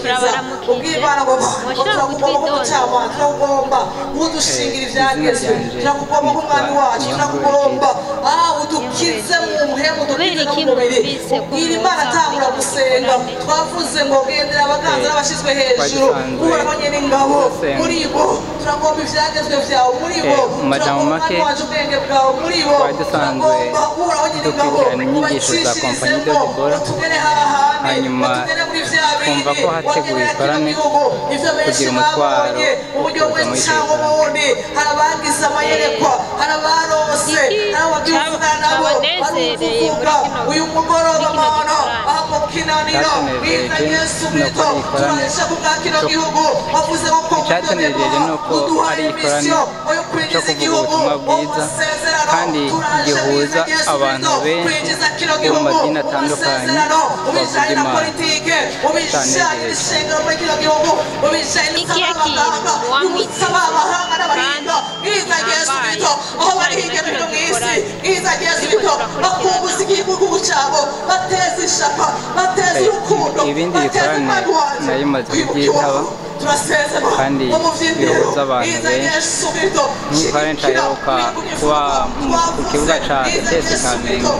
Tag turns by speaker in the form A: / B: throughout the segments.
A: Gukiza ubwira Imana ngo turakugomba nk'umucamanza, turakugomba nk'udushingira ivyagezwe, turakugomba nk'umwami wacu, turakugomba udukize mu muhemu, udukize no mu mubiri. Ubwira Imana, atangura gusenga. Twavuze ngo gendera abaganza n'abashyizwe hejuru, Uhoraho nyene ingabo muri bo. Turagomba ivyagezwe vyawe muri bo,
B: Mu majambo
A: turagomba
B: make,
A: Mwami wacu ubwenge bwawe muri bo,
B: twari dusanzwe
A: turagomba Uhoraho nyene ingabo
B: dukurikirana inyigisho za Compagnie de Debora,
A: utugere hahandi,
B: hanyuma
A: utugere muri vya
B: twumva
A: bindi
B: ko hateguwe
A: wagenera kino
B: ikorane
A: gihugu, ivyo benshi
B: kugira umutwaro
A: babonye
B: wo
A: uburyo
B: kuza
A: bumwe
B: muri icyo
A: cyangwa
B: gikorane.
A: ubundi. Hari abagize amayerekwa, hari abarose,
C: Iki
A: hari abagiye kuvugana nabo,
C: cyabanezereye
A: bari
C: muri
A: kuvuga
C: kino
A: uyu mugoroba
C: muri kino
A: Mana
C: gikorane?
A: aho mu kinaniro
B: Icyatunezeye
A: bwiza Yesu
B: ni uko
A: Kristo,
B: ari ikorane
A: turaje kubwa kino gihugu. Wavuze ko
B: Icyatunezeye ni uko ari
A: uduhaye
B: ikorane
A: misiyo yo
B: cyo
A: kwinjiza
B: kuvuga
A: igihugu
B: ubutumwa bwiza
A: masezerano.
B: kandi
A: Turaje
B: gihuza
A: bwiza Yesu
B: abantu
A: Kristo
B: benshi
A: kwinjiza kino
B: bo mu
A: gihugu
B: madini atandukanye
A: masezerano mu
B: bavuga
A: bijanye na
B: Imana.
A: politike, mu bijanye
B: Cyanezereje.
A: n'ishengero muri kino gihugu, mu bijanye
C: Ikihe kintu
A: n'abaganga,
C: wamwiteze
A: n'ubusaba abahanga n'abahinga
C: kandi
A: bwiza Yesu
C: gihambaye
A: Kristo aho bari
C: kijanye
A: hirya
C: na
A: no hino
C: kino
A: mu isi,
C: gikorane
A: bwiza Yesu
C: turiko
A: Kristo
C: turakurikirana?
A: bakumbuza igihugu cyabo, bateza ishaka, bateza urukundo,
B: Ibindi
A: bateza
B: bikorane
A: umwami wacu
B: nari maze
A: kwibuka
B: kubyitaba
A: iwabo. Turasezerwa
B: kandi
A: ngo mu vy'indero
B: bihuza abantu
A: bwiza
B: benshi.
A: Yesu Kristo
B: Nk'igikorane
A: shigikira
B: caheruka
A: wigumye
B: kuba
A: imfuruka
B: ku kibuga
A: twavuze
B: ca
A: bwiza
B: TS
A: Yesu
B: Kamenge,
A: Kristo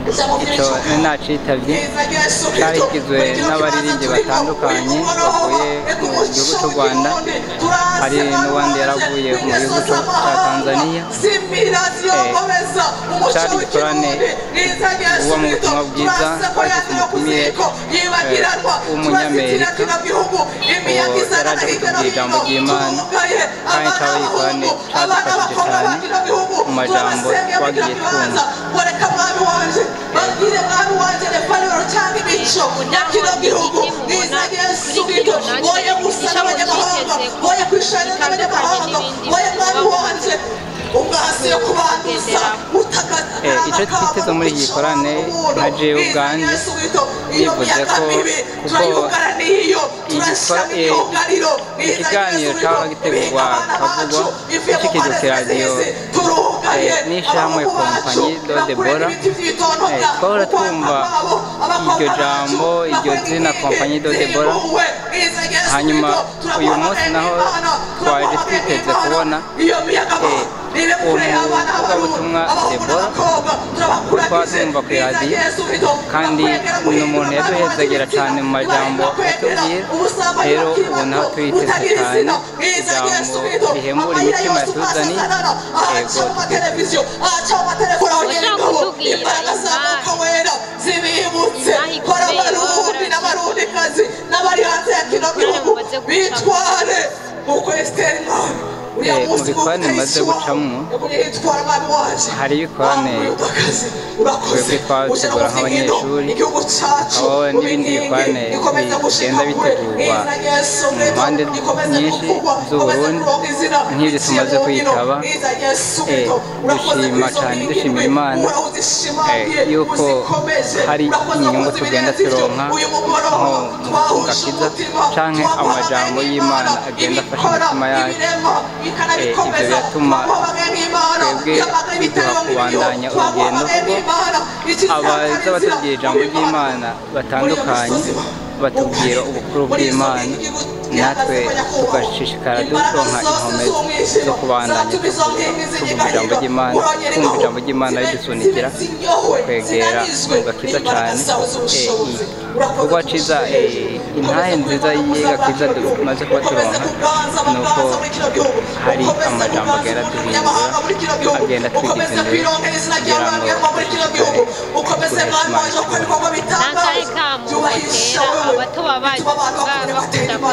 A: ijambo
B: ico
A: ry'imico
B: nacitavye
A: bwiza Yesu
B: cari
A: Kristo
B: kigizwe
A: muri kino kibanza
B: n'abaririmbyi
A: turimo uyu
B: batandukanye
A: mugoroba,
B: bavuye
A: reka
B: mu
A: umuco
B: gihugu c'u Rwanda,
A: w'ikirundi turase
B: hari
A: mwami
B: n'uwandi
A: wanje
B: yaravuye mu
A: w'ingeso
B: gihugu ca
A: z'amahanga
B: Tanzania.
A: zimira ziyongomeza umuco
B: Cari igikorane
A: w'ikirundi bwiza Yesu
B: uba mu
A: Kristo
B: butumwa bwiza,
A: turase ko
B: twari dufise
A: yandura ku
B: umutumire
A: ziko yibagiranwa, turazitira
B: w'umunyamerika
A: kino gihugu imiyaga
B: uwo
A: izana
B: yaraje
A: hirya no
B: kutubwira ijambo
A: hino.
B: ry'Imana,
A: Turugaye
B: kandi
A: abana
B: caba igikorane
A: b'abahungu, abana
B: cadufashije
A: b'abakobwa ba
B: cane
A: kino gihugu,
B: mu majambo
A: turabasengeye muri kino
B: twagiye
A: kibanza
B: twumva.
A: Ngo reka mwami wanje babwire, mwami wanje refaniro cyangwa imico ya
C: Naho
A: kino gihugu
C: iki
A: bwiza
C: mubona
A: Yesu
C: kuri
A: Kristo
C: kino nacyo
A: boye gusa
C: ico
A: n'abanyamahanga,
C: mucitezeko
A: boye kwishanya
C: gitandukanye
A: n'abanyamahanga,
C: n'ibindi
A: boye mwami
C: muba
A: wanje umwasi yo kubanduza
B: Ico twiteze muri iki gikorane nka jewe ubwanje nivuze ko kuko ikiganiro cahora gitegurwa kikavugwa gishikijwe kw'iradiyo n'ishirahamwe Compagnie de Debora, twahora twumva iryo jambo, iryo zina Compagnie de Debora. Hanyuma uyu munsi naho twaje twiteze kubona umuvugabutumwa Debora twazumva ku iradiyo, kandi ni umuntu yaduhezagira cyane mu majambo atubwira. Rero ubu naho turiteze cyane ijambo rihembura imitima yatuzaniye. Ego,
A: televiziyo aca
C: Urashaka kutubwira
A: imbaraga za
C: impamvu
A: Mwuka Wera zibibutse
C: intahe
A: ko ari
C: ikomeye
A: Abarundi
C: baba
A: n'Abarundikazi n'abari hanze ya kino
C: Ibikorane
A: gihugu
C: mumaze gucamo?
A: bitware uko Esiteri mwami uriya
B: Mu
A: munsi
B: bikorane bimaze gucamwo,
A: yagumye yitwara mwami wanje
B: hari ibikorane
A: Wamuyudakazi, urakoze
B: twebwe twategura
A: uje no mu vy'inkino,
B: nk'abanyeshuri,
A: igihugu cacu
B: aho
A: mu
B: n'ibindi
A: binkingi
B: bikorane
A: gikomeze gushika
B: bigenda
A: kure
B: bitegurwa
A: bwiza Yesu
B: mu
A: Kristo
B: mpande
A: gikomeze
B: nyinshi
A: kuvugwa, gikomeze
B: z'Uburundi
A: kuronka izina
B: nk'ibyo
A: biciye
B: tumaze
A: mu ngino
B: kwitaba.
A: bwiza Yesu Kristo urakoze
B: Dushima
A: kuri izo
B: cyane,
A: nkingi
B: dushimira
A: ndwi
B: Imana
A: Uhoraho uzishimangiye
B: yuko
A: uzikomeje
B: hari
A: urakoze
B: inyungu
A: wakoze
B: tugenda
A: ibirenze ivyo
B: turonka
A: uyu mugoroba
B: nko mu
A: twahuje
B: gakiza
A: umutima
B: canke
A: twaguhamagaye
B: amajambo
A: nk'Imana
B: y'Imana agenda afasha
A: ibikora
B: imitima yacu.
A: ibirema
B: Ivyo
A: ikanabikomeza
B: biratuma
A: twaguhamagaye nk'Imana
B: twebwe
A: yahamagaye
B: biduha
A: ibitero nk'ibiyo
B: kubandanya urugendo,
A: twaguhamagaye
B: kuko
A: nk'Imana
B: abaza batubwira ijambo ry'Imana batandukanye batubwira ubukuru bw'Imana, natwe tugashishikara duronka inkomezi zo kubandanya tuvuga ijambo ry'Imana, twumva ijambo ry'Imana ridusunikira kwegera mu gakiza cane. Igikorwa ciza, intahe nziza y'agakiza tumaze kuba turonka ni uko hari amajambo agenda aduhindura, agenda atwigiza imbere kugira ngo dushishikare guhesha Imana icubahiro.
C: N'akahe kamo mutera abato baba bakunda kwitaba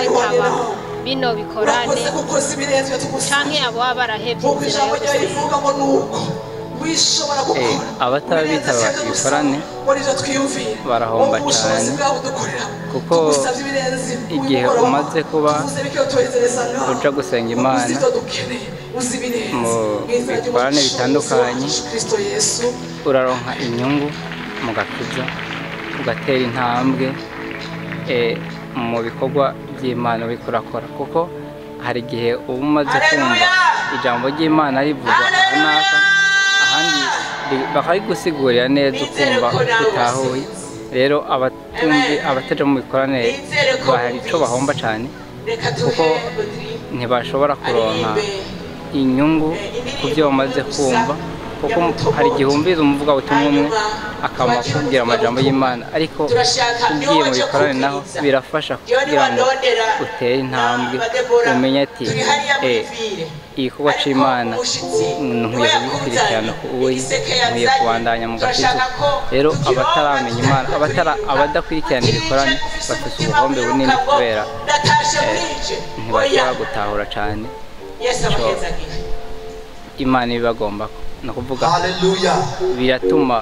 C: bino bikorane
A: urakoze gukoza ibirenze ibyo tugusaba
C: canke abo baba barahevye
A: nk'uko
C: inzira yo
A: ijambo ryawe
C: gusenga?
A: Rivuga ngo nuko wishobora gukora
B: Abataba
A: ibirenze
B: bitaba
A: ibyo dusaba,
B: ibikorane
A: muri ibyo twiyumvira
B: barahomba
A: wowe ubushobozi
B: cane,
A: bwawe udukorera
B: kuko
A: tugusabye ibirenze uyu
B: igihe
A: mugoroba.
B: umaze kuba
A: Tuvuze bike utuhezereza ngaho
B: uja gusenga Imana
A: uzi ibyo dukeneye, uzi ibirenze
B: mu
A: mu izina
B: bikorane
A: ry'Umucunguzi
B: bitandukanye,
A: wacu Kristo Yesu.
B: uraronka inyungu mu gakiza, ugatera intambwe mu bikorwa by'Imana uriko urakora, kuko hari igihe uba umaze kumva ijambo ry'Imana rivugwa aha n'aka ahandi bakarigusigurira neza ukumva utahuye. Rero abatumvi, abataja mu bikorane Hari ico bahomba cyane kuko ntibashobora kuronka inyungu ku byo bamaze kumva, kuko hari igihe wumviza umuvugabutumwa umwe akaba akubwira amajambo y'Imana, ariko ugiye mu bikorane naho birafasha kugira ngo utere intambwe, umenye ati igikorwa c'Imana nkwiye kugikurikirana, nkwiye kubandanya mu gakiza. Rero abataramenya Imana, abadakurikirana ibikorane bafite ubuhombe bunini kubera ntibashobora gutahura cyane Imana ibibagomba. Ni ukuvuga biratuma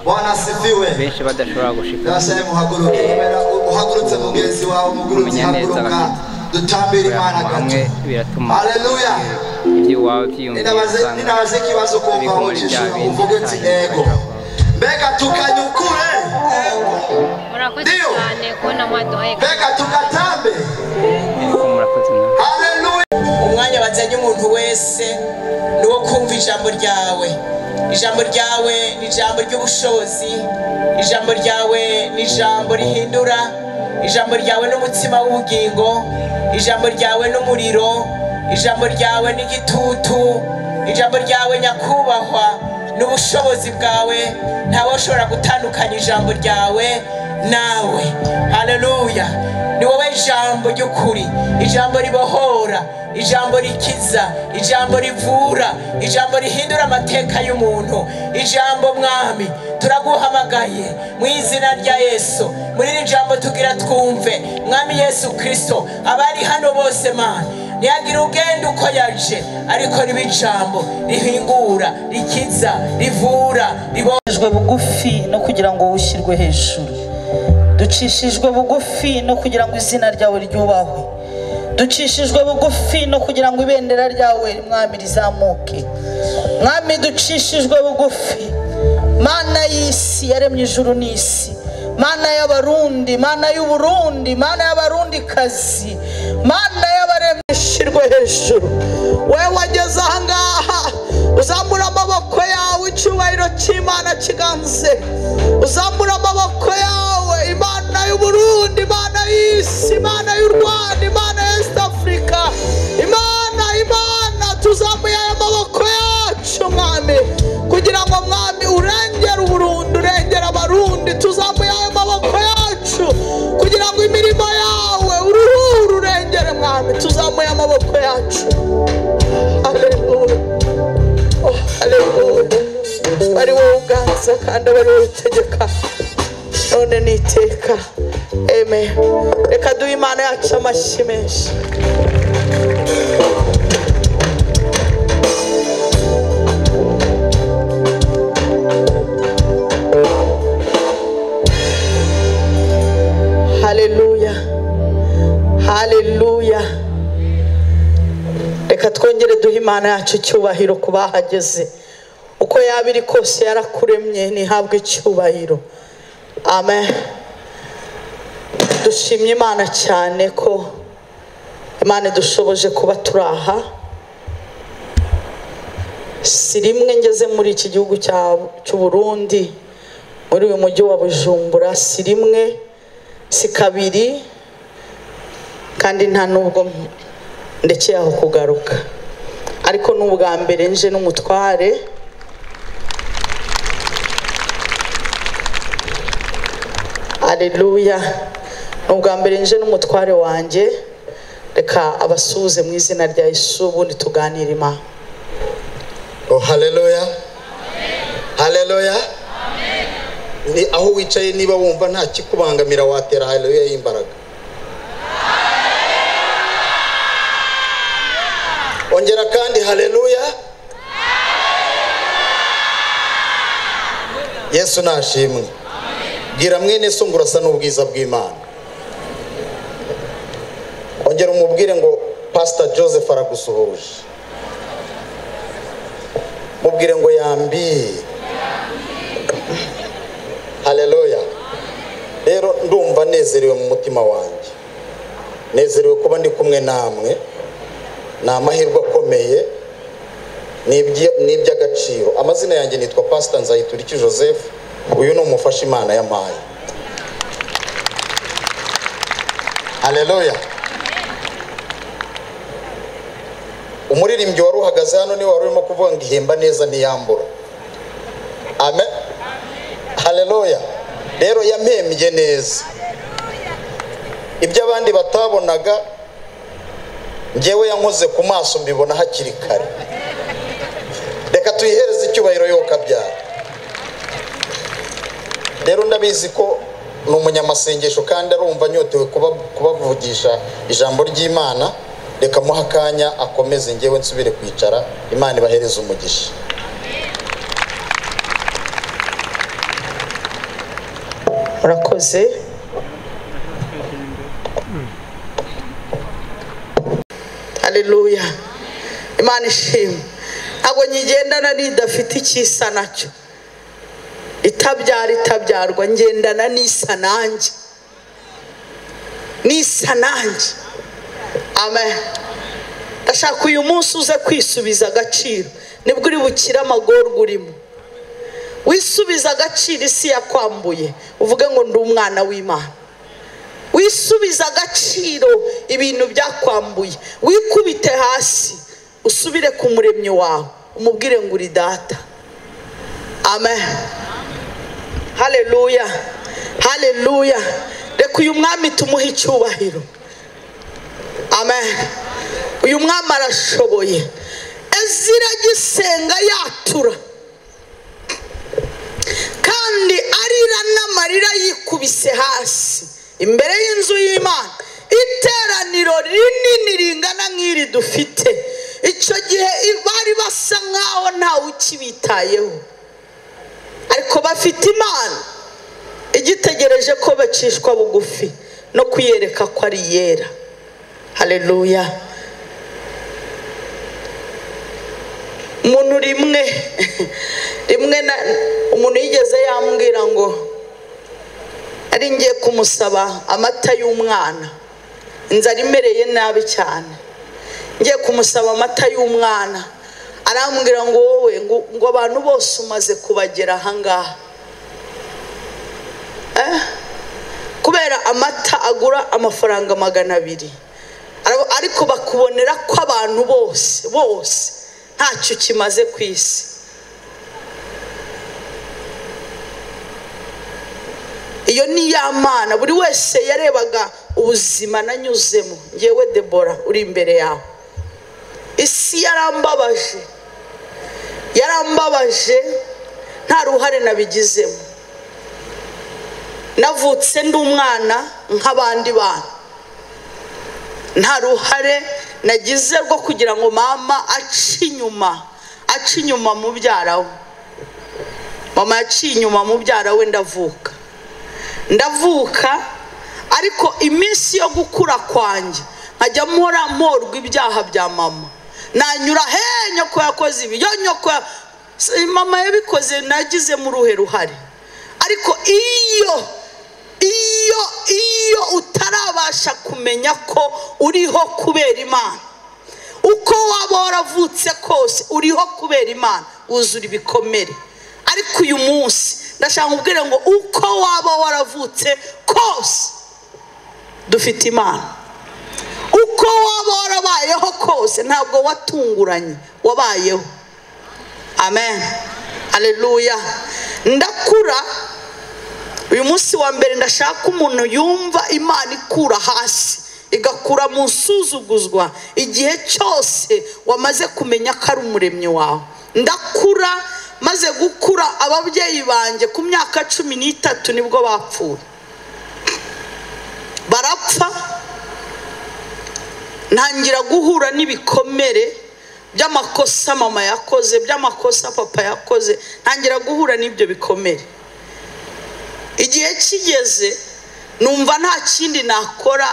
B: benshi badashobora gushika kumenya neza hamwe, biratuma ibyo iwawe byiyumvira usanga biguma bya bindi.
D: Mbega tukanyukure
C: murakoze cyane kubona mwaduhaye,
D: mbega tugatambe.
B: Murakoze.
D: Haleluya.
A: Umwanya wazanye umuntu wese ni uwo kumva ijambo ryawe. Ijambo ryawe ni ijambo ry'ubushobozi, ijambo ryawe ni ijambo rihindura, ijambo ryawe ni umutsima w'ubugingo, ijambo ryawe ni umuriro, ijambo ryawe ni igitutu, ijambo ryawe nyakubahwa n'ubushobozi bwawe. Ntawe ushobora gutandukanya ijambo ryawe nawe. Haleluya. Ni wowe ijambo ry'ukuri, ijambo ribohora, ijambo rikiza, ijambo rivura, ijambo rihindura amateka y'umuntu. Ijambo Mwami turaguhamagaye mu izina rya Yesu. Muri iri jambo tugira twumve Mwami Yesu Kristo, abari hano bose Mana ntihagire ugenda uko yaje, ariko ribe ijambo rihingura, rikiza, rivura,
E: ribohejwe bugufi no kugira ngo ushyirwe hejuru. Ducishijwe bugufi no kugira ngo izina ryawe ryubahwe. Ducishijwe bugufi no kugira ngo ibendera ryawe Mwami rizamuke. Mwami ducishijwe bugufi, Mana y'isi yaremye ijuru n'isi, Mana y'Abarundi, Mana y'Uburundi, Mana y'Abarundikazi, Mana y'abaremye, ishirwe hejuru. Wewe wageze aha ngaha, uzamura amaboko yawe, icyubahiro cy'Imana kiganze. Uzamura amaboko yawe, Imana y'Uburundi, Imana y'isi, Imana y'u Rwanda, Imana ya East Africa, Imana, Imana, tuzamuye aya maboko yacu Mwami, kugira ngo Mwami urengere Uburundi, urengere Abarundi. Tuzamuye aya maboko yacu kugira ngo imirimo yawe uruhuru urengere Mwami. Tuzamuye amaboko yacu. Haleluya. Oh, haleluya. Bari wowe uganza kandi bari wowe utegeka none n'iteka. Amen. Reka duhe Imana yacu amashyi menshi. Haleluya. Haleluya. Reka twongere duhe Imana yacu icyubahiro ku bahageze. Uko yaba iri kose yarakuremye, ntihabwe icyubahiro. Amen. Dushimye Imana cyane ko Imana idushoboje kuba turaha. Si rimwe ngeze muri iki gihugu cy'u Burundi, muri uyu mujyi wa Bujumbura, si rimwe, si kabiri, kandi nta nubwo ndekeye aho kugaruka. Ariko n'ubwa mbere nje n'umutware. Haleluya. N'ubwa mbere nje n'umutware wanjye. Reka abasuhuze mu izina rya Yesu, ubundi tuganire Imana.
D: Oh, haleluya. Haleluya. Ni aho wicaye niba wumva nta kikubangamira watera haleluya y'imbaraga. Ongera kandi haleluya. Yesu nashimwe. Bwira mwene so ngo urasa n'ubwiza bw'Imana. Ongera umubwire ngo Pastor Joseph aragusuhuje. Mubwire ngo yambi. Haleluya. Rero ndumva nezerewe mu mutima wanjye. Nezerewe kuba ndi kumwe namwe. Ni amahirwe akomeye, ni iby'agaciro. Amazina yanjye nitwa Pastor Nzayituriki Joseph. Uyu ni umufasha Imana yampaye. Haleluya. Umuririmbyi wari uhagaze hano niwe wari urimo kuvuga ngo ihemba neza ntiyambura. Amen. Haleluya. Rero yampembye neza. Ibyo abandi batabonaga njyewe yankoze ku maso mbibona hakiri kare. Reka tuyihereze icyubahiro yo kabyara. Rero ndabizi ko ni umunyamasengesho kandi arumva anyotewe kubavugisha ijambo ry'Imana. Reka muhe akanya akomeze, njyewe nsubire kwicara. Imana ibahereze umugisha.
E: Murakoze. Haleluya. Imana ishimwe. Ntabwo nyigendana n'idafite icyisa nacyo, itabyara itabyarwa, ngendana n'isa nanjye, n'isa nanjye. Amen. Ndashaka uyu munsi uze kwisubiza agaciro, nibwo uri bukire amagorwa urimo. Wisubiza agaciro isi yakwambuye, uvuge ngo ndi umwana w'Imana. Wisubiza agaciro ibintu byakwambuye, wikubite hasi usubire ku muremyi wawe, umubwire ngo uri data. Amen. Haleluya. Haleluya. Reka uyu mwami tumuhe icyubahiro. Amen. Uyu mwami arashoboye. Ezira agisenga yatura, kandi arira n'amarira yikubise hasi imbere y'inzu y'Imana. Iteraniro rinini ringana nk'iri dufite, icyo gihe bari basa nkaho ntawe ukibitayeho, ariko bafite Imana igitegereje ko bacishwa bugufi no kuyereka ko ari yera. Haleluya. Umuntu rimwe umuntu yigeze yambwira ngo ari ngiye kumusaba amata y'umwana, inzara imereye nabi cyane, ngiye kumusaba amata y'umwana, arambwira ngo wowe ngo abantu bose umaze kubagera ahangaha, kubera amata agura amafaranga 200, ariko bakubonera ko abantu bose bose ntacyo kimaze ku isi. Iyo ni ya Mana buri wese yarebaga ubuzima nanyuzemo. Ngewe Debora uri imbere yawe, isi yarambabaje, yarambabaje, nta ruhare nabigizemo. Navutse ndi umwana nk'abandi bana, nta ruhare nagize rwo kugira ngo mama ace inyuma mubyara we. Mama yaciye inyuma mubyara we, ndavuka, ariko iminsi yo gukura kwanjye nkajya mpora mporwa ibyaha bya mama. Nanyura he nyoko yakoze ibi, yo nyoko mama yabikoze, nagize mu ruhe ruhare. Ariko iyo utarabasha kumenya ko uriho kubera Imana, uko waba waravutse kose uriho kubera Imana, wuzura ibikomere. Ariko uyu munsi ndashaka kubwira ngo uko waba waravutse kose dufite Imana. Uko waba warabayeho kose ntabwo watunguranye, wabayeho. Amen. Haleluya. Ndakura. Uyu munsi wa mbere ndashaka umuntu yumva Imana ikura hasi, igakura mu nsuzuguzwa igihe cyose wamaze kumenya ko ari umuremyi wawe. Ndakura, maze gukura ababyeyi banjye ku myaka 13 nibwo bapfuye, barapfa. Ntangira guhura n'ibikomere by'amakosa mama yakoze, by'amakosa papa yakoze, ntangira guhura n'ibyo bikomere. Igihe kigeze numva nta kindi nakora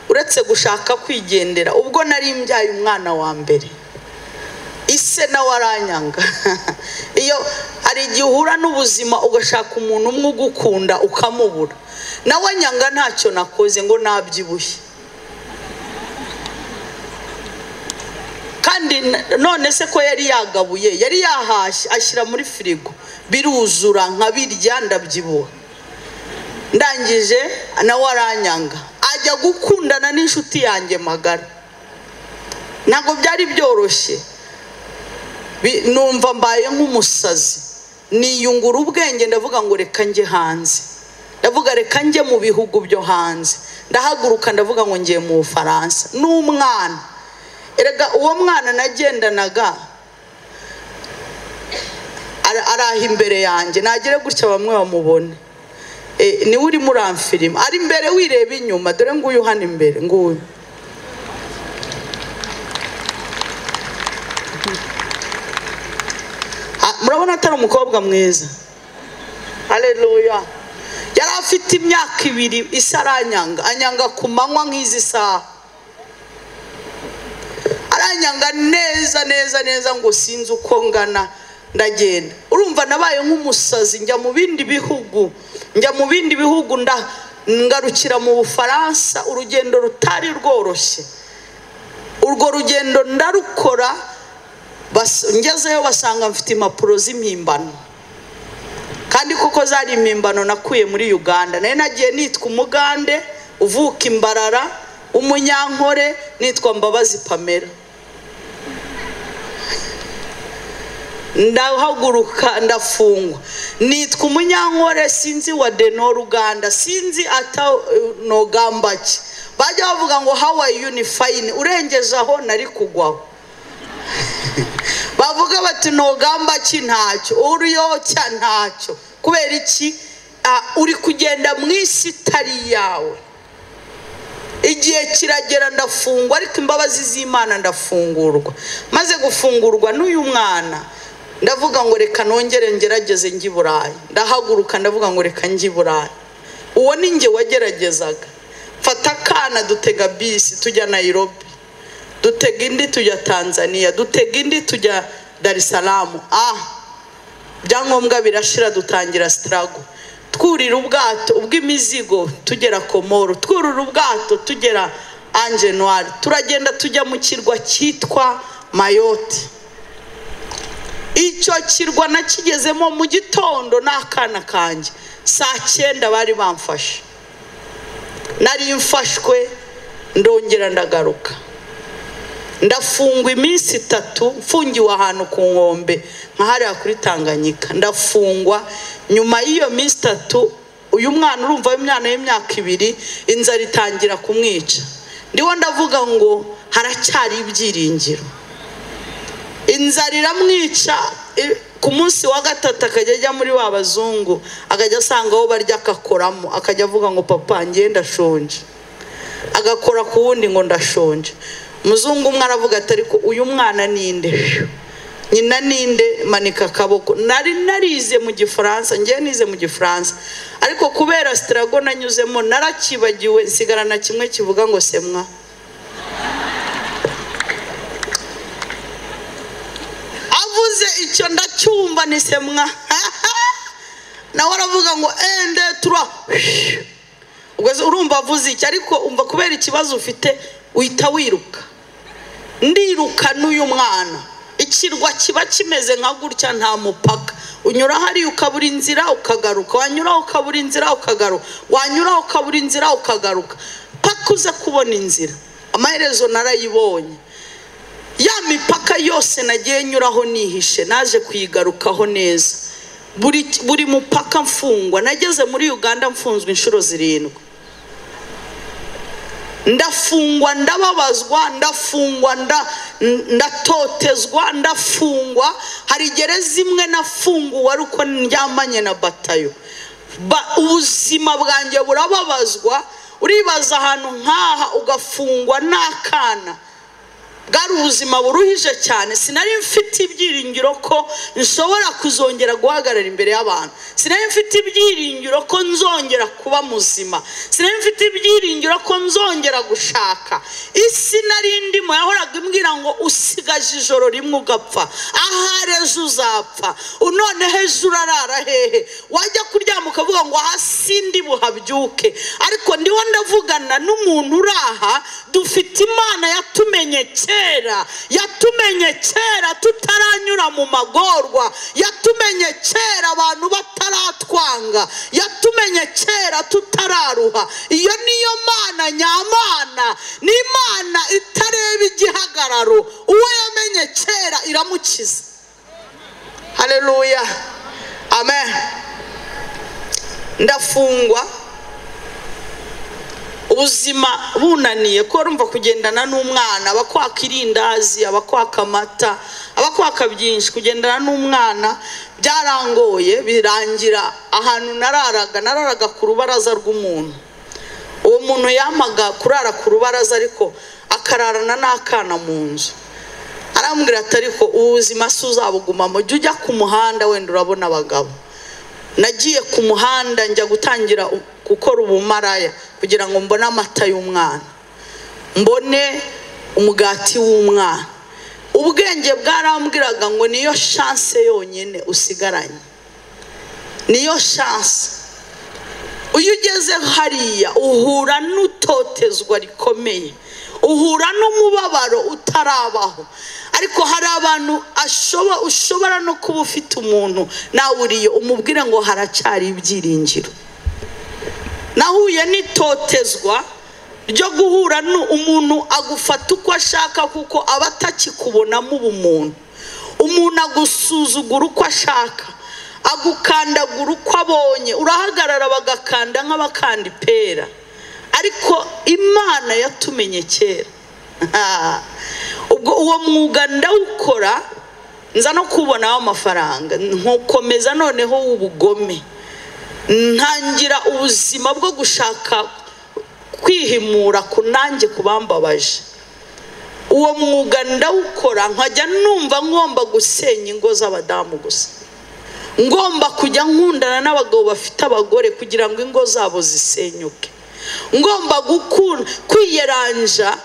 E: uretse gushaka kwigendera. Ubwo nari mbyaye umwana wa mbere, ise nawe aranyanga. Iyo hari igihe uhura n'ubuzima ugashaka umuntu umwe ugukunda ukamubura, nawe nyanga ntacyo nakoze ngo nabyibushye. Kandi none se ko yari yagabuye, yari yahashye ashyira muri firigo, biruzura nkabirya ndabyibuha. Ndangije nawe aranyanga, ajya gukundana n'inshuti yanjye magara. Ntabwo byari byoroshye, numva mbaye nk'umusazi, niyungura ubwenge ndavuga ngo reka njye hanze, ndavuga reka njye mu bihugu byo hanze. Ndahaguruka ndavuga ngo ngiye mu Bufaransa n'umwana. Erega uwo mwana nagendanaga araha imbere yanjye, nagere gutya bamwe bamubone. Niwe urimo uramfirima, ari imbere wireba inyuma, dore nguyu hano imbere nguyu. Murabona atari umukobwa mwiza? Haleluya. Yari afite imyaka 2 isa aranyanga, anyanga ku manywa nk'izi saha, aranyanga neza neza neza ngo sinzi uko ngana. Ndagenda, urumva nabaye nk'umusazi, njya mu bindi bihugu, njya mu bindi bihugu, ngarukira mu Bufaransa. Urugendo rutari rworoshye, urwo rugendo ndarukora. Ngezeyo basanga mfite impapuro z'impimbano, kandi koko zari impimbano nakuye muri Uganda. Nari nagiye nitwa Umugande uvuka Imbarara, Umunyankore, nitwa Mbabazi Pamela. Ndahaguruka ndafungwa, nitwa Umunyankore, sinzi wa Denor Uganda, sinzi ata nogambaki. Bajya bavuga ngo how are you fine, urengeje aho nari kugwaho. Bavuga bati nogambaki ntacyo, uriyocya ntacyo. Kubera iki? Uri kugenda mu isi itari yawe. Igihe kiragera ndafungwa, ariko imbabazi z'Imana ndafungurwa. Maze gufungurwa n'uyu mwana, ndavuga ngo reka nongere ngerageze njye i Burayi. Ndahaguruka ndavuga ngo reka njye i Burayi. Uwo ni njye wageragezaga. Mfata akana dutega bisi tujya Nairobi, dutega indi tujya Tanzania, dutega indi tujya Dar es Salaam. Ibyangombwa birashira, dutangira struggle. Twurira ubwato ubw'imizigo tugera Komoro, twurira ubwato tugera Ange Noir, turagenda tujya mu kirwa cyitwa Mayotte. Icyo kirwa nakigezemo mu gitondo n'akana kanjye saa 9 bari bamfashe. Nari mfashwe, ndongera ndagaruka, ndafungwa iminsi 3 mfungiwe ahantu ku nkombe nka hariya kuri Tanganyika. Ndafungwa nyuma y'iyo minsi 3, uyu mwana urumva w'imyana y'imyaka 2 inzara itangira kumwica. Ndiho ndavuga ngo haracyari ibyiringiro. Inzara iramwica. Ku munsi wa 3 akajya ajya muri wa bazungu, akajya asanga aho barya akakoramo, akajya avuga ngo papa ngiye ndashonje, agakora ku wundi ngo ndashonje. Umuzungu umwe aravuga ati ariko uyu mwana ninde? Nyina ninde? Manika akaboko. Nari narize mu Gifaransa, ngiye nize mu Gifaransa, ariko kubera struggle nanyuzemo narakibagiwe, nsigarana kimwe kivuga ngo semwa. Avuze icyo ndacyumva ni semwa. Nawe aravuga ngo ende tura. Ubwo urumva avuze iki, ariko umva kubera ikibazo ufite uhita wiruka. Ndiruka n'uyu mwana. Ikirwa kiba kimeze nka gutya, nta mupaka. Unyura hari ukabura inzira ukagaruka, wanyura ukabura inzira ukagaruka, wanyura ukabura inzira ukagaruka, paka uza kubona inzira. Amaherezo narayibonye. Ya mipaka yose nagiye nyuraho nihishe, naje kuyigarukaho neza. Buri mupaka mfungwa. Nageze muri Uganda mfunzwe inshuro 7. Ndafungwa, ndababazwa, ndafungwa, ndatotezwa, ndafungwa. Hari gereza imwe nafunguwe ariko ndyamanye na batayo. Ubuzima bwanjye burababazwa. Uribaza ahantu nkaha ugafungwa n'akana. Bwari ubuzima buruhije cyane. Sinari mfite ibyiringiro ko nshobora kuzongera guhagarara imbere y'abantu. Sinari mfite ibyiringiro ko nzongera kuba muzima. Sinari mfite ibyiringiro ko nzongera gushaka. Isi nari ndimo yahoraga imbwira ngo usigaje ijoro rimwe ugapfa, ahari ejo uzapfa, noneho ejo urarara hehe? Wajya kuryama ukavuga ngo hasi ndi buhabyuke. Ariko ndiho ndavugana n'umuntu uraha, dufite Imana yatumenye kera, yatumenye kera tutaranyura mu magorwa, yatumenye Yatumenye kera abantu bataratwanga, yatumenye kera tutararuha. Iyo niyo Mana nyamana, ni Imana itareba igihagararo. Uwo yamenye kera iramukiza. Haleluya, amen. Ndafungwa, ubuzima bunaniye ko urumva kugendana n'umwana, abakwaka irindazi, abakwaka amata, abakwaka byinshi. Kugendana n'umwana byarangoye, birangira ahantu nararaga ku rubaraza rw'umuntu. Uwo muntu yamaga kurara ku rubaraza ariko akararana n'akana mu nzu. Arambwira ati ariko ubuzima si uzabugumamo, jya ujya ku muhanda wenda urabona abagabo. Nagiye ku muhanda njya gutangira gukora ubumaraya kugira ngo mbone amata y'umwana, mbone umugati w'umwana. Ubwenge bwarambwiraga ngo niyo chance yonyine usigaranye, niyo chance. Iyo ugeze hariya uhura n'utotezwa rikomeye, uhura n'umubabaro utarabaho. Ariko hari abantu ushobora no kuba ufite umuntu nawe uriyo umubwire ngo haracyari ibyiringiro. Nahuye n'itotezwa ryo guhura n'umuntu agufata uko ashaka kuko aba atakikubonamo ubumuntu. Umuntu agusuzugura uko ashaka, agukandagura uko abonye, urahagarara bagakanda nk'abakanda ipera. Ariko Imana yatumenye kera. Ubwo uwo mwuga ndawukora, nza no kubonaho amafaranga, nkomeza noneho ubugome, ntangira ubuzima bwo gushaka kwihimura kunange kubambabaje. Uwo mwuga ndawukora, nkajya numva ngomba gusenya ingo z'abadamu gusa, ngomba kujya nkundana n'abagabo bafite abagore kugira ngo ingo zabo zisenyuke, ngomba kwiyeranja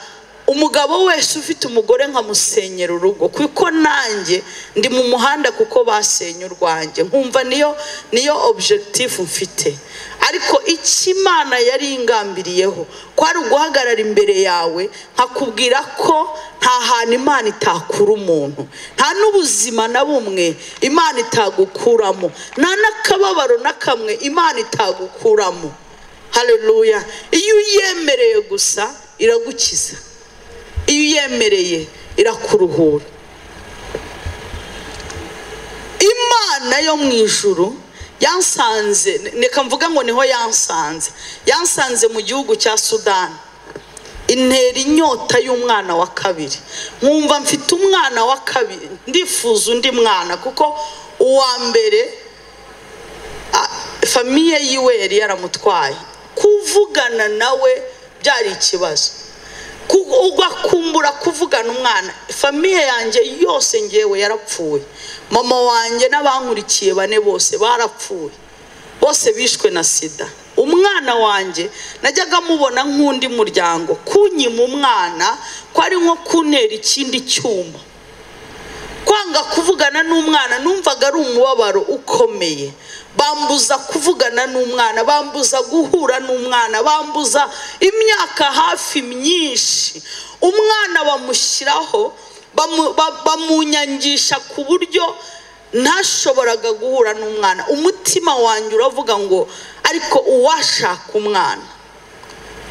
E: umugabo wese ufite umugore nkamusenyera urugo, kuko nanjye ndi mu muhanda kuko basenye urwanjye. Nkumva niyo objectif mfite. Ariko icyo Imana yari ingambiriyeho kwari uguhagarara imbere yawe nkakubwira ko nta hantu Imana itakura umuntu, nta n'ubuzima na bumwe Imana itagukuramo, nta n'akababaro na kamwe Imana itagukuramo. Haleluya. Iyo uyemereye gusa iragukiza, iyo uyemereye irakuruhura. Imana yo mu ijuru yansanze, reka mvuga ngo niho yansanze, yansanze mu gihugu cya Sudani, intera inyota y'umwana wa kabiri. Nkumva mfite umwana wa kabiri, ndifuza undi mwana kuko uwa mbere famiye yiwe yari yaramutwaye. Kuvugana nawe byari ikibazo, ugakumbura kuvugana umwana. Famiye yanjye yose ngewe yarapfuye, mama wanjye n'abankurikiye bane bose barapfuye, bose bishwe na sida. Umwana wanjye najyaga mubona nk'undi muryango, kunyima umwana ko ari nko kuntera ikindi cyuma. Kwanga kuvugana n'umwana numvaga ari umubabaro ukomeye. Bambuza kuvugana n'umwana, bambuza guhura n'umwana, bambuza imyaka hafi myinshi. Umwana bamushyiraho, bamunyangisha ku buryo ntashoboraga guhura n'umwana. Umutima wanjye uravuga ngo ariko uwashaka umwana,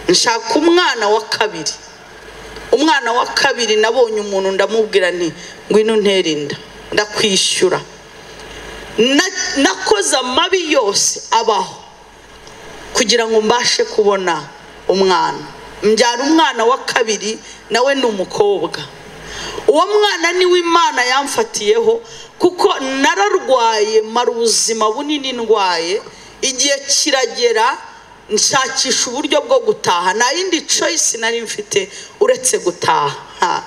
E: nshaka umwana wa kabiri. Umwana wa kabiri nabonye umuntu ndamubwira nti ngwino untere inda, ndakwishyura. Nakoze amabi yose abaho kugira ngo mbashe kubona umwana. Mbyara umwana wa kabiri, nawe ni umukobwa. Uwo mwana niwe Imana yamfatiyeho kuko nararwaye, mara ubuzima bunini ndwaye. Igihe kiragera nshakisha uburyo bwo gutaha, nta yindi choice nari mfite uretse gutaha.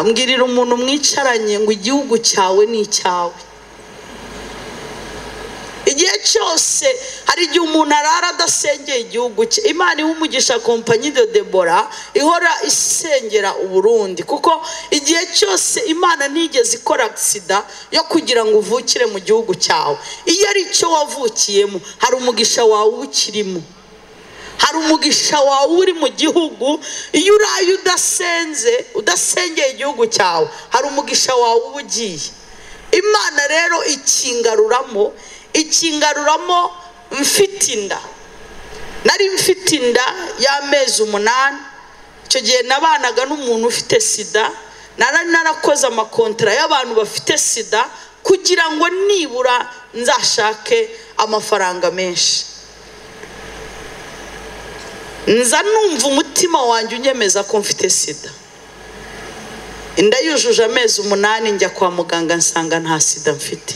E: Mbwirira umuntu mwicaranye ngo igihugu cyawe ni icyawe. Igihe cyose hari igihe umuntu arara adasengeye igihugu cye. Imana iha umugisha Compagnie de Deborah ihora isengera Uburundi, kuko igihe cyose Imana ntigeze ikora accident yo kugira ngo uvukire mu gihugu cyawe. Iyo ari cyo wavukiyemo hari umugisha wawe ukirimo, hari umugisha wawe uri mu gihugu. Iyo uraye udasenze, udasengeye igihugu cyawe, hari umugisha wawe uba ugiye. Imana rero ikingaruramo mfite inda. Nari mfite inda y'amezi 8. Icyo gihe nabanaga n'umuntu ufite sida, narakoze amakontra y'abantu bafite sida kugira ngo nibura nzashake amafaranga menshi. Nza numva umutima wanjye unyemeza ko mfite sida. Inda yujuje amezi 8 njya kwa muganga nsanga nta sida mfite.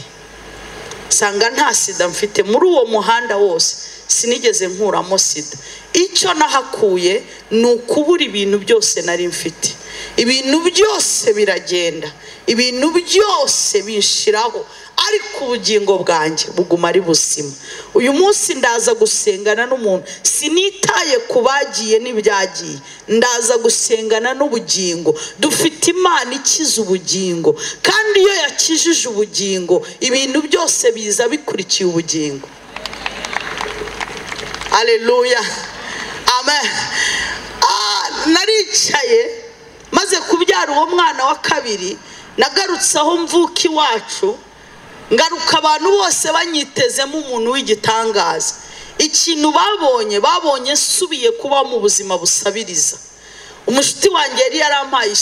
E: Nsanga nta sida mfite. Muri uwo muhanda wose sinigeze nkuramo sida. Icyo nahakuye ni ukubura ibintu byose nari mfite. Ibintu byose biragenda, ibintu byose bishiraho, ariko ubugingo bwanjye buguma ari buzima. Uyu munsi ndaza gusengana n'umuntu, sinitaye kubagiye n'ibyagiye, ndaza gusengana n'ubugingo. Dufite Imana ikiza ubugingo, kandi iyo yakijije ubugingo ibintu byose biza bikurikiye ubugingo. Haleluya, amen. Naricaye maze kubyara uwo mwana wa kabiri, nagarutse aho mvuka iwacu, ngaruka abantu bose banyitezemo umuntu w'igitangaza. Ikintu babonye nsubiye kuba mu buzima busabiriza. Umushuti wanjye yari yarampaye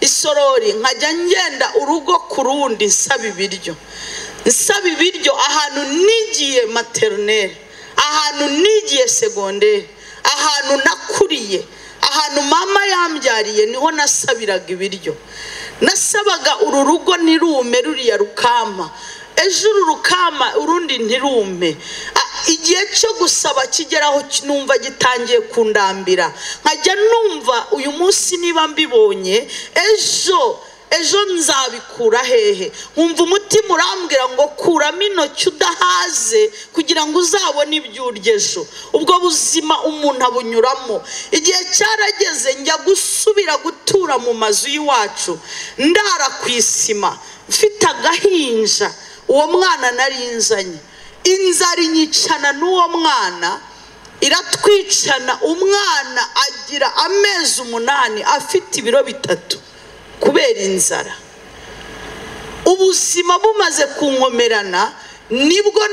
E: isorori, nkajya ngenda urugo ku rundi nsaba ibiryo ahantu nigiye maternelle, ahantu nigiye secondaire, ahantu nakuriye, ahantu mama yambyariye, niho nasabiraga ibiryo. Nasabaga uru rugo ntirume, ruriya rukama, ejo uru rukama urundi ntirume. Igihe cyo gusaba kigeraho numva gitangiye kundambira, nkajya numva uyu munsi niba mbibonye ejo nzabikura hehe. Nkumva umutima urambwira ngo kuramo intoki udahaze kugira ngo uzabone ibyo urya ejo. Ubwo buzima umuntu abunyuramo. Igihe cyarageze njya gusubira gutura mu mazu y'iwacu, ndara ku isima mfite agahinja. Uwo mwana nari nzanye, inzara inyicana n'uwo mwana iratwicana. Umwana agira amezi 8 afite ibiro 3 kubera inzara. Ubuzima bumaze kunkomerana, nibwo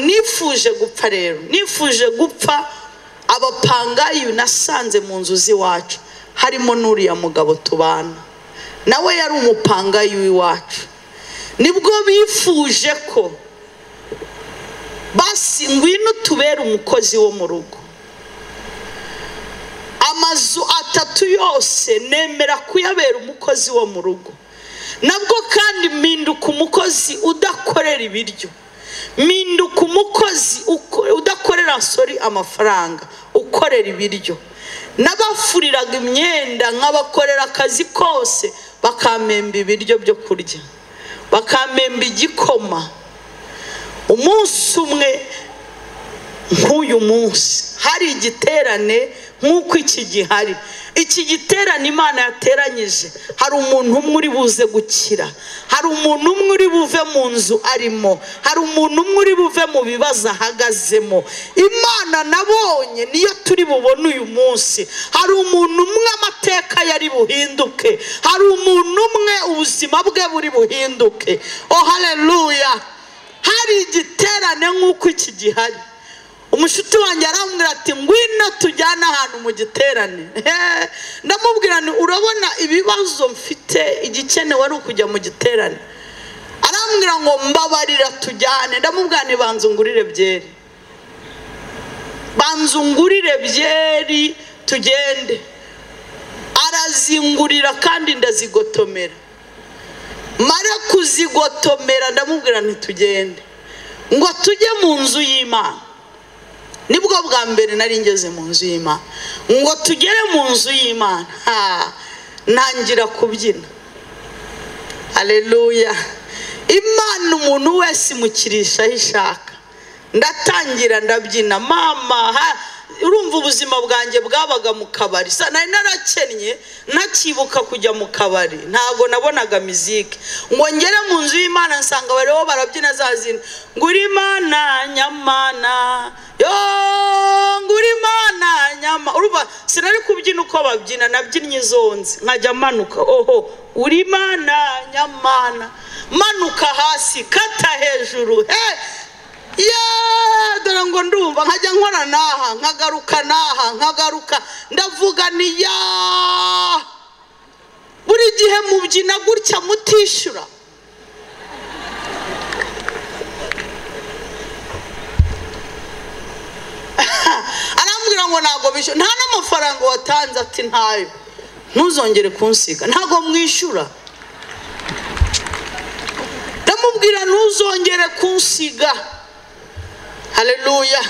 E: nifuje gupfa. Rero nifuje gupfa. Abapangayi nasanze mu nzu z'iwacu harimo n'uriya mugabo tubana nawe yari umupangayi w'iwacu. Nibwo bifuje ko basi ngwino tubere umukozi wo mu rugo. Amazu 3 yose nemera kuyabera umukozi wo mu rugo. Nabwo kandi mpinduka umukozi udakorera ibiryo, mpinduka umukozi udakorera sori amafaranga, ukorera ibiryo. Nabafuriraga imyenda, nkabakorera akazi kose, bakampemba ibiryo byo kurya, bakampemba igikoma. Umunsi umwe nk'uyu munsi hari igiterane nk'uko iki gihari. Iki giterane Imana yateranyije, hari umuntu umwe uri buze gukira, hari umuntu umwe uri buve mu nzu arimo, hari umuntu umwe uri buve mu bibazo ahagazemo. Imana nabonye niyo turi bubone uyu munsi. Hari umuntu umwe amateka yari buhinduke, hari umuntu umwe ubuzima bwe buri buhinduke. Oh haleluya. Hari igiterane nk'uko iki gihari. Umushuti wanjye arambwira ati ngwino tujyane ahantu mu giterane. Ndamubwira nti urabona ibibazo mfite, igikenewe ari ukujya mu giterane. Arambwira ngo mbabarira tujyane. Ndamubwira nti banza ungurire byeri, banza ungurire byeri tugende. Arazingurira kandi ndazigotomera. Mara kuzigotomera ndamubwira nti tugende, ngo tujye mu nzu y'Imana. Nibwo bwa mbere nari ngeze mu nzu y'Imana. Ngo tugere mu nzu y'Imana, ntangira kubyina. Haleluya. Imana umuntu wese imukirisha aho ishaka. Ndatangira ndabyina mama. Urumva ubuzima bwanjye bwabaga mu kabari, nari narakennye ntakibuka kujya mu kabari, ntabwo nabonaga miziki. Ngo ngere mu nzu y'Imana nsanga bariho barabyina za zina, ngo uri Imana nyamana, yo ngo uri Imana nyama. Urumva sinari kubyina uko babyina, nabyinnye izonze nkajya manuka, oho uri Imana nyamana, manuka hasi kata hejuru, he dore ngo ndumva nkajya nkora naha nkagaruka naha nkagaruka, ndavuga ni ya buri gihe mubyina gutya mutishyura. Arambwira ngo ntabwo bishyura, nta n'amafaranga watanze, ati ntayo, ntuzongere kunsiga, ntabwo mwishyura. Ndamubwira ntuzongere kunsiga. Haleluya.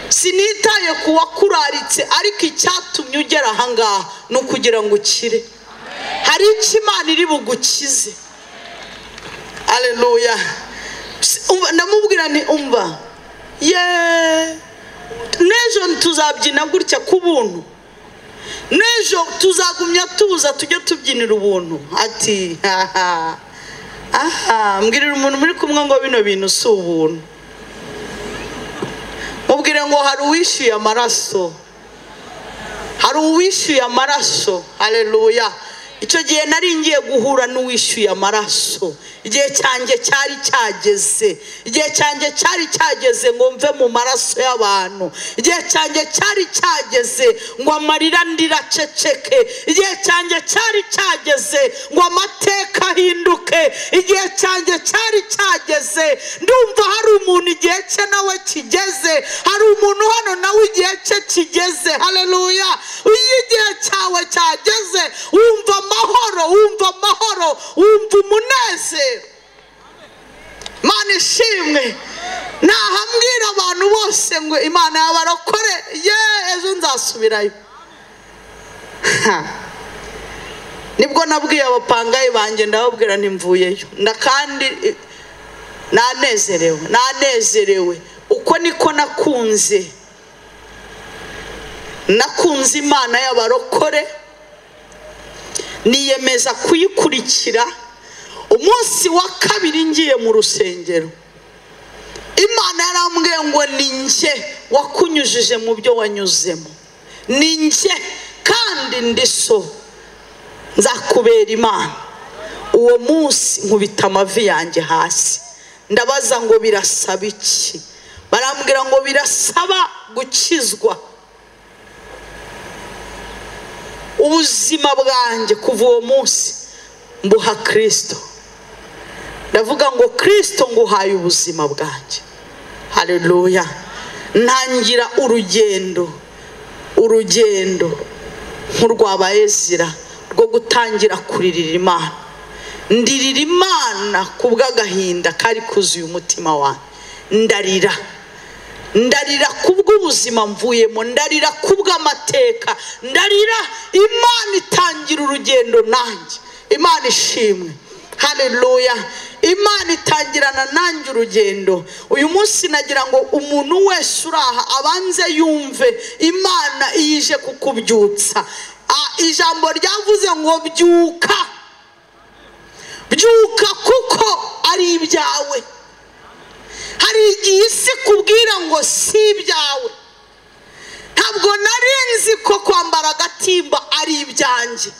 E: Sinitaye kuwakuraritse, ariko icyatumye ugera aha ngaha ni ukugira ngo ukire. Hari icyo Imana iri bugukize. Haleluya. Ndamubwira nti umva, ye n'ejo tuzabyina gutya ku buntu, n'ejo tuzagumya tuza tujye tubyinira ubuntu. Ati aha aha, mbwirira umuntu muri kumwe ngo bino bintu si ubuntu. Mubwire ngo hari uwishyuye amaraso, hari uwishyuye amaraso. Haleluya. Icyo gihe nari ngiye guhura n'uwishyuye amaraso. Igihe cyanjye cyari cyageze, igihe cyanjye cyari cyageze ngo mve mu maraso y'abantu. Igihe cyanjye cyari cyageze ngo amarira ndiraceceke. Igihe cyanjye cyari cyageze ngo amateka ahinduke. Igihe cyanjye cyari cyageze. Ndumva hari umuntu igihe cye nawe kigeze, hari umuntu hano nawe igihe cye kigeze. Haleluya. Iyo igihe cyawe cyageze wumva amahoro, wumva amahoro, wumva umunezero. Imana ishimwe. Nahambwira abantu bose ngo Imana yabarokore, ye ejo nzasubirayo. Nibwo nabwiye abapangayi banjye, ndababwira nti mvuyeyo, kandi nanezerewe, nanezerewe. Uko niko nakunze, nakunze Imana y'abarokore, niyemeza kuyikurikira. Umunsi wa kabiri ngiye mu rusengero, Imana yarambwiye ngo ni njye wakunyujije mu byo wanyuzemo, ni njye kandi ndi so, nzakubera Imana. Uwo munsi nkubita amavi yanjye hasi, ndabaza ngo birasaba iki? Barambwira ngo birasaba gukizwa. Ubuzima bwanjye kuva uwo munsi mbuha Kristo. Ndavuga ngo Kristo nguhaye ubuzima bwanjye. Haleluya. Ntangira urugendo, urugendo nk'urwaba Ezira rwo gutangira kuririra Imana. Ndirira Imana kubw'agahinda kari kuzuye umutima wanjye. Ndarira, ndarira kubw'ubuzima mvuyemo, ndarira kubw'amateka, ndarira. Imana itangira urugendo nanjye. Imana ishimwe. Haleluya. Imana itangirana nanjye urugendo. Uyu munsi nagira ngo umuntu wese uraha abanze yumve Imana iyije kukubyutsa. Ijambo ryavuze ngo byuka, byuka kuko ari ibyawe. Hari igihe isi kubwira ngo si ibyawe. Ntabwo nari nzi ko kwambara agatimba ari ibyanjye.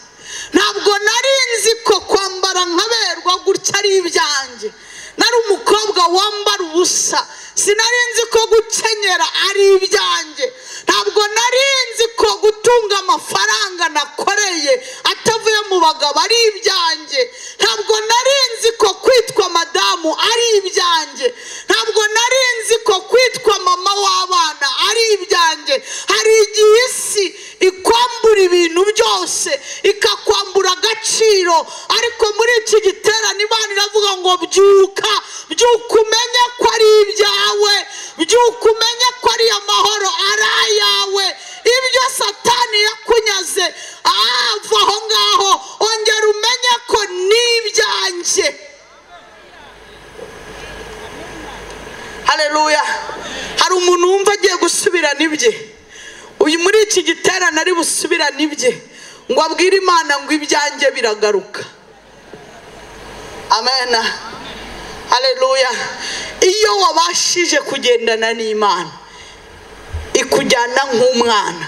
E: Ntabwo nari nzi ko kwambara nkaberwa gutya ari ibyanjye. Nari umukobwa wambara ubusa, sinari nzi ko gukenyera ari ibyanjye. Ntabwo nari nzi ko gutunga amafaranga nakoreye atavuye mu bagabo ari ibyanjye. Ntabwo nari nzi ko kwitwa madamu ari ibyanjye. Ntabwo nari nzi ko kwitwa mama w'abana ari ibyanjye. Hari igihe isi ikwambura ibintu byose, ikakwambura agaciro, ariko muri iki giterane Imana iravuga ngo byuka, byuka umenye ko ari ibyawe, byuka umenye ko ari amahoro ari ayawe. Ibyo Satani yakunyaze, ava aho ngaho, ongera umenye ko ni ibyanjye. Haleluya. Hari umuntu wumva agiye gusubirana ibye.
A: Uyu muri iki giterane ari busubirane ibye, ngo abwire Imana ngo ibyanjye biragaruka. Amen, haleluya. Iyo wabashije kugendana n'Imana, ikujyana nk'umwana.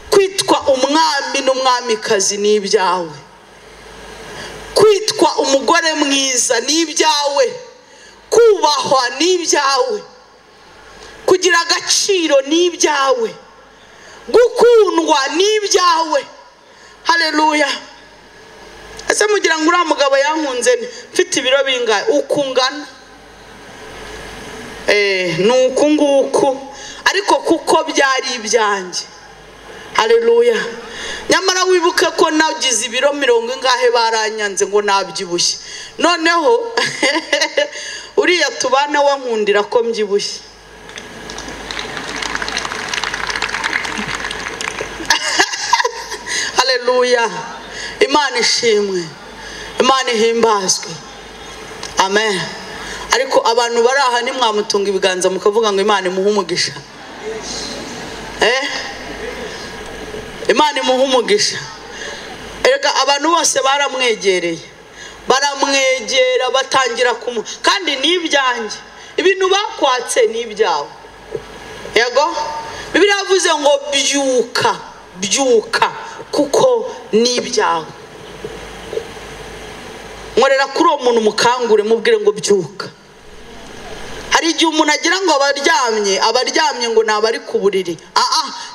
A: Kwitwa umwami n'umwamikazi ni ibyawe, kwitwa umugore mwiza ni ibyawe, kubahwa ni ibyawe, kugira agaciro ni ibyawe, gukundwa ni ibyawe. Haleluya. Ese mugira ngo uriya mugabo yankunze mfite ibiro bingahe? Ukungana ni uku nguku, ariko kuko byari ibyanjye. Haleluya. Nyamara wibuke ko nagize ibiro 40 ingahe baranyanze ngo nabyibushye. Noneho uriya tubana wankundira ko mbyibushye. Haleluya. Imana ishimwe, Imana ihimbazwe. Amen. Ariko abantu bari aha nimwamutunga ibiganza mukavuga ngo Imana imuhe umugisha. Imana imuhe umugisha. Erega abantu bose baramwegereye, baramwegera batangira kumu, kandi ni ibyanjye, ibintu bakwatse ni ibyawe. Yego, Bibiliya yavuze ngo byuka, byuka kuko ni ibyawe. Nkorera kuri uwo muntu mukangure, mubwire ngo byuka. Hari igihe umuntu agira ngo abaryamye, abaryamye ngo naba ari ku buriri.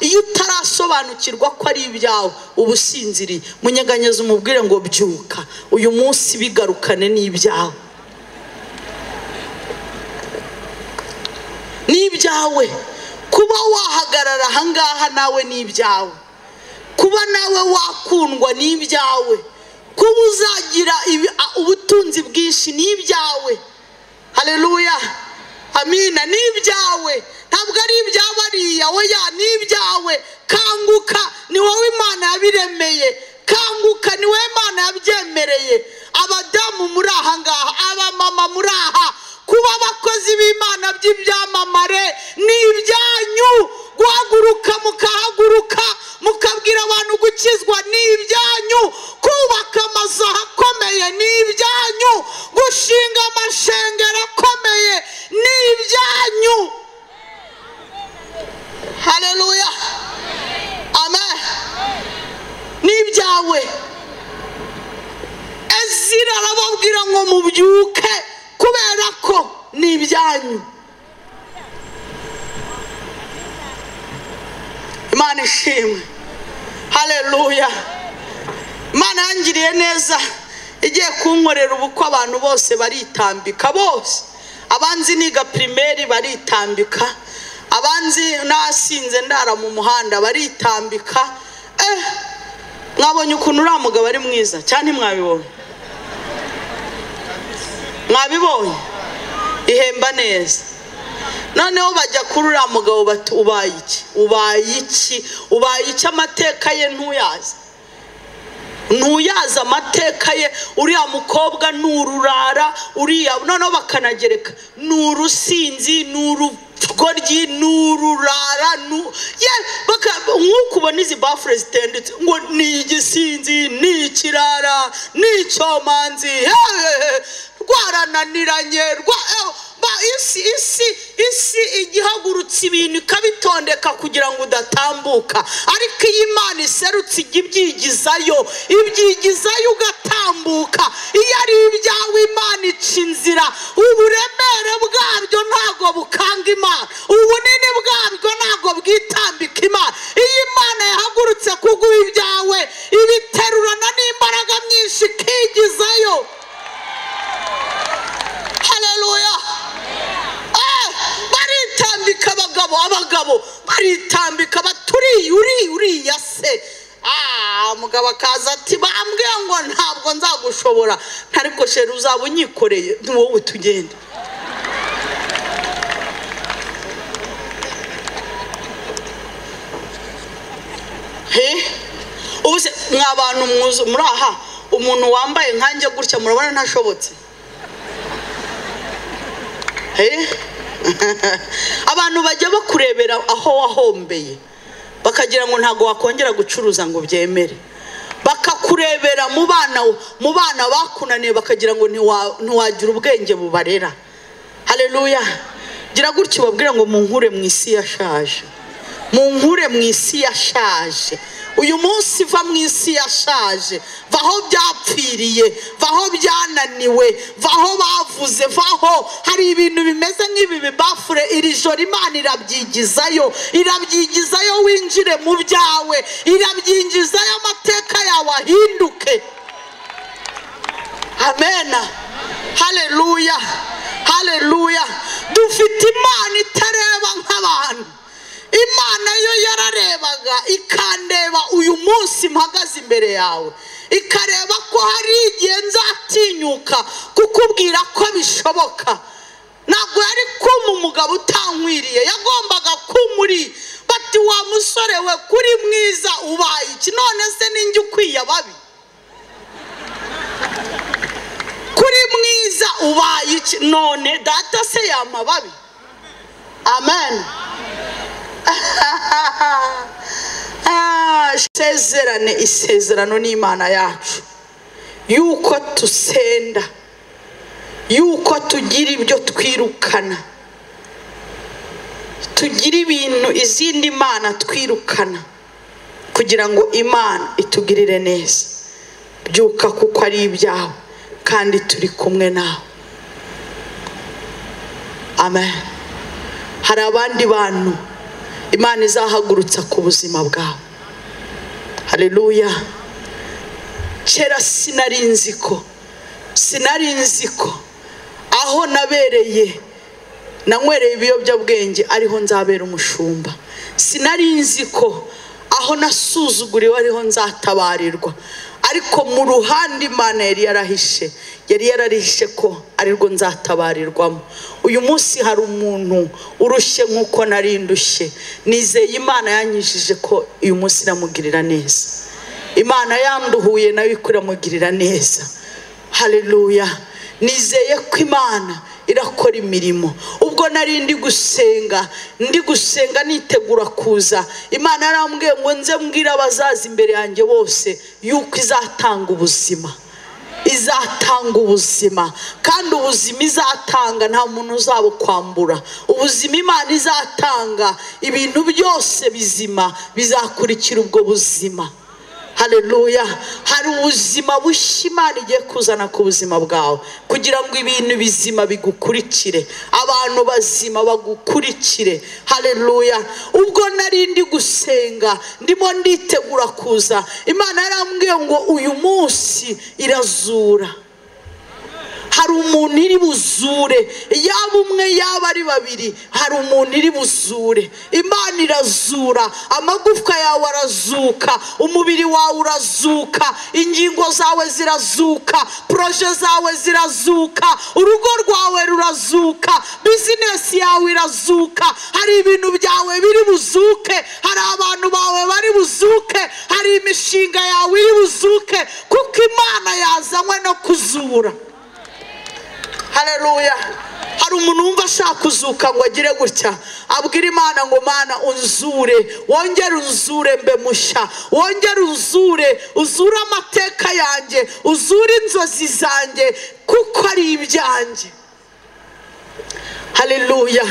A: Iyo utarasobanukirwa ko ari ibyawe ubusinziriye, munyeganyeze umubwire ngo byuka, uyu munsi bigarukane n'ibyawe. N'ibyawe. Kuba wahagarara ahangaha nawe n'ibyawe, kuba nawe wakundwa n'ibyawe, kuba uzagira ubutunzi bwinshi n'ibyawe. Haleluya. Amina. N'ibyawe, ntabwo ari iby'abariya, oya, n'ibyawe. Kanguka, ni wowe Imana yabiremeye. Kanguka, ni wowe Imana yabyemereye. Abadamu muri aha ngaha, abamama muri aha, kuba abakozi b'Imana by'ibyamamare ni ibyanyu. Guhaguruka mukahaguruka mukabwira abantu gukizwa ni ibyanyu. Kubaka amazu akomeye ni ibyanyu. Gushinga amashengero akomeye ni ibyanyu. Haleluya. Amen. Ni ibyawe. Ezira arababwira ngo mubyuke kubera ko ni ibyanyu. Imana ishimwe. Haleluya. Imana yangiriye neza, igiye kunkorera ubukwe abantu bose baritambika, bose. Abanzi niga primaire baritambika, abanzi nasinze ndara mu muhanda baritambika. Mwabonye ukuntu uriya mugabo ari mwiza cyane? Mwabibonye? Mwabibonye? Ihemba neza. Noneho bajya kuri uriya mugabo bati ubaye iki? Ubaye iki? Ubaye iki? Amateka ye ntuyazi, ntuyazi amateka ye. Uriya mukobwa ni ururara, uriya noneho bakanagereka ni urusinzi, ni urugoryi, ni ururara, nk'uko ubona izi bafure zitendetse ngo ni igisinzi, ni ikirara, ni icyomanzi, rwarananiranye, isi igihagurutse ibintu ikabitondeka kugira ngo udatambuka. Ariko iyo Imana iserutse ijya ibyigizayo, ibyigizayo ugatambuka. Iyo ari ibyawe Imana ica inzira. Uburemere bwabyo ntabwo bukanga Imana, ubunini bwabyo ntabwo bwitambika Imana. Iyo Imana yahagurutse kuguha ibyawe, ibiterurana n'imbaraga nyinshi ikigizayo. Haleluya. Baritambika abagabo, abagabo baritambika baturiye uriya se. Umugabo akaza ati bambwiye ngo ntabwo nzagushobora, ariko sheri uzaba unyikoreye, ni wowe tugende. Ubu se mwa bantu muri aha, umuntu wambaye nkanjye gutya murabona ntashobotse? Abantu bajya bakurebera aho wahombeye,
E: Bakagira ngo ntago wakongera gucuruza ngo byemere. Bakakurebera mu bana bakunaniye, bakagira ngo ntiwagira ubwenge bubarera. Haleluya. Gira gutyo babwira ngo munkure mu isi yashaje. Munkure mu isi yashaje. Uyu munsi va mu isi yashaje, vaho byapfiriye, vaho byananiwe, vaho bavuze, vaho hari ibintu bimeze nk'ibi bibafure. Iri joro Imana irabyigizayo, irabyigizayo winjire mu byawe, irabyinjizayo amateka yawe ahinduke. Amen. Haleluya. Haleluya. Dufite Imana itareba nk'abantu. Imana yo yararebaga ikandeba uyu munsi mpagaze imbere yawe, ikareba ko hari igihe nzatinyuka kukubwira ko bishoboka. Ntabwo yari kuma umugabo utankwiriye, yagombaga kumuri bati wa musore we kuri mwiza ubaye iki? None se ninjye ukwiye ababi? Kuri mwiza ubaye iki? None data se yampa babi? Amen. Sezerane isezerano n'Imana yacu yuko tusenda, yuko tugira ibyo twirukana, tugira ibintu izindi mana twirukana kugira ngo Imana itugirire neza. Byuka kuko ari ibyawe kandi turi kumwe nawe. Amen. Hari abandi bantu Imana izahagurutsa ku buzima bwawe. Haleluya. Kera sinari nzi ko aho nabereye nanywereye ibiyobyabwenge ariho nzabera umushumba. Sinari nzi ko aho nasuzuguriwe ariho nzatabarirwa. Ariko mu ruhande Imana yari yarahishe ko arirwo nzatabarirwamo. Uyu munsi hari umuntu urushye nkuko nari ndushye. Nizeye Imana yanyijije ko uyu munsi iramugirira neza. Imana yanduhuye nayo ikuramugirira neza. Haleluya. Nizeye ko Imana irakora imirimo. Ubwo nari ndi gusenga nitegura kuza, Imana yarambwiye ngo nze mbwira abazaza imbere yanjye bose yuko izatanga ubuzima. Izatanga ubuzima, kandi ubuzima izatanga nta muntu uzabukwambura. Ubuzima Imana izatanga, ibintu byose bizima bizakurikira ubwo buzima. Haleluya. Hari ubuzima bushya Imana igiye kuzana ku buzima bwawe kugira ngo ibintu bizima bigukurikire, abantu bazima bagukurikire. Haleluya. Ubwo nari ndi gusenga ndimo nditegura kuza, Imana yarambwiye ngo uyu munsi irazura. Hari umuntu iri buzure, yaba umwe yaba ari babiri, hari umuntu iri buzure. Imana irazura, amagufwa yawe arazuka, umubiri wawe urazuka, ingingo zawe zirazuka, proje zawe zirazuka, urugo rwawe rurazuka, bizinesi yawe irazuka. Hari ibintu byawe biri buzuke, hari abantu bawe bari buzuke, hari imishinga yawe iri buzuke, kuko Imana yazanywe no kuzura. Haleluya. Hari umuntu wumva ashaka kuzuka ngo agire gutya, abwira Imana ngo Mana unzure, wongere unzure mbe mushya, wongere unzure, uzure amateka yanjye, uzure inzozi zanjye, kuko ari ibyanjye. Haleluya.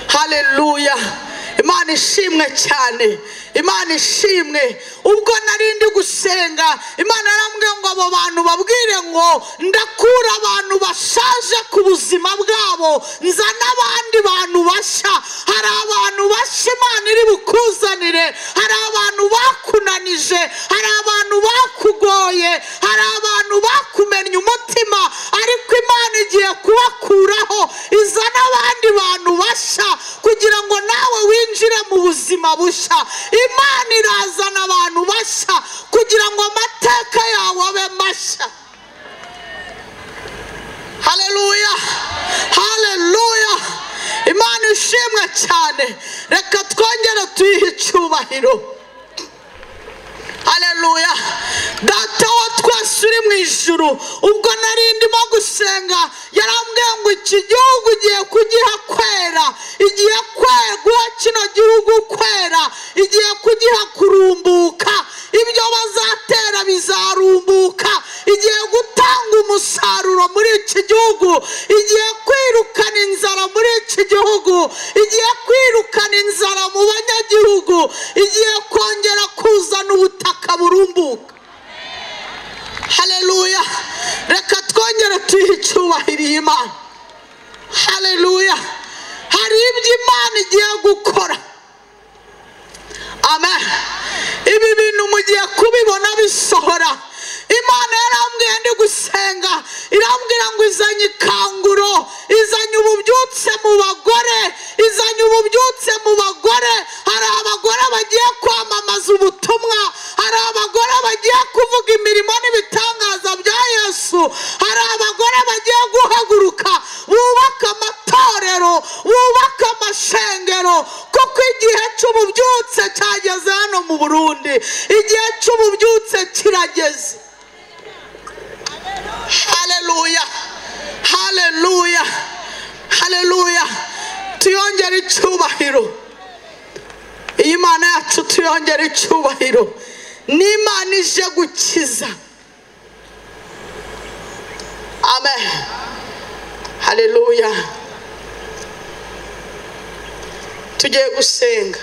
E: Haleluya. Imana ishimwe cyane. Imana ishimwe. Ubwo nari ndi gusenga, Imana yarambwiye ngo abo bantu babwire ngo ndakura abantu bashaje ku buzima bwabo, nzana abandi bantu bashya. Hari abantu bashya Imana iri bukuzanire, hari abantu bakunanije, hari abantu bakugoye, hari abantu bakumennye umutima, ariko Imana igiye kubakuraho izana abandi bantu bashya kugira ngo nawe winjire mu buzima bushya. Imana irazana abantu bashya kugira ngo amateka yawe abe mashya. Haleluya. Haleluya. Imana ishimwe cyane. Reka twongere tuyihe icyubahiro. Haleluya. Data wa twese uri mu ijuru, ubwo nari ndimo gusenga yarambwiye ngo iki gihugu igiye kugiha kwera, igiye guha kino gihugu kwera, igiye kugiha
A: muri iki gihugu, igiye kwirukana inzara mu banyagihugu, igiye kongera kuzana ubutaka burumbuka. Haleluya! Reka twongere tuyihe icyubahiro iyi Imana. Haleluya! Hari ibyo Imana igiye gukora. Amen. Ibi bintu mugiye kubibona bisohora. Imana yarambwiye ndi gusenga, irambwira ngo izanye ikanguro, izanye ububyutse mu bagore, izanye ububyutse mu bagore. Hari abagore bagiye kwamamaza ubutumwa, hari abagore bagiye kuvuga imirimo n'ibitangaza bya Yesu, hari abagore bagiye guhaguruka bubaka amatorero, bubaka amashengero, kuko igihe cy'ububyutse cyageze hano mu Burundi. Igihe cy'ububyutse kirageze. Haleluya, haleluya, haleluya. Tuyongere icyubahiro iyi Mana yacu, tuyongere icyubahiro. Ni Imana ije gukiza. Amen. Haleluya. Tugiye gusenga.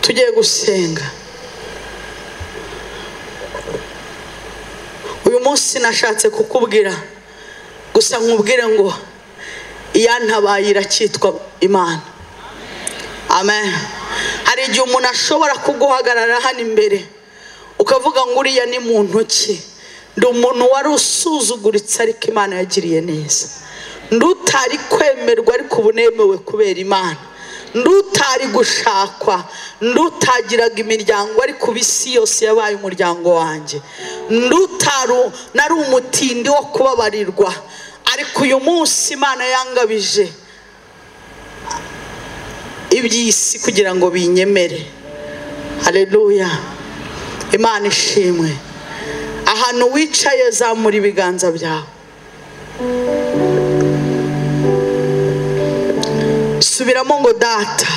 A: Tugiye gusenga. Uyu munsi nashatse kukubwira gusa nkubwire ngo iyantabaye iracyitwa Imana. Amen. Hari igihe umuntu ashobora kuguhagarara hano imbere ukavuga ngo uriya ni muntu ki, ndi umuntu wari usuzuguritse ariko Imana yagiriye neza, ndutari kwemerwa ariko ubu nemewe kubera Imana, ndutari gushakwa, ndutagiraga imiryango ariko ubu isi yose yabaye umuryango wanjye, ndutaru nari umutindi wo kubabarirwa ariko uyu munsi Imana yangabije iby'isi kugira ngo binyemere. Haleluya. Imana ishimwe. Ahantu wicaye zamura ibiganza byawe, subiramo ngo Data,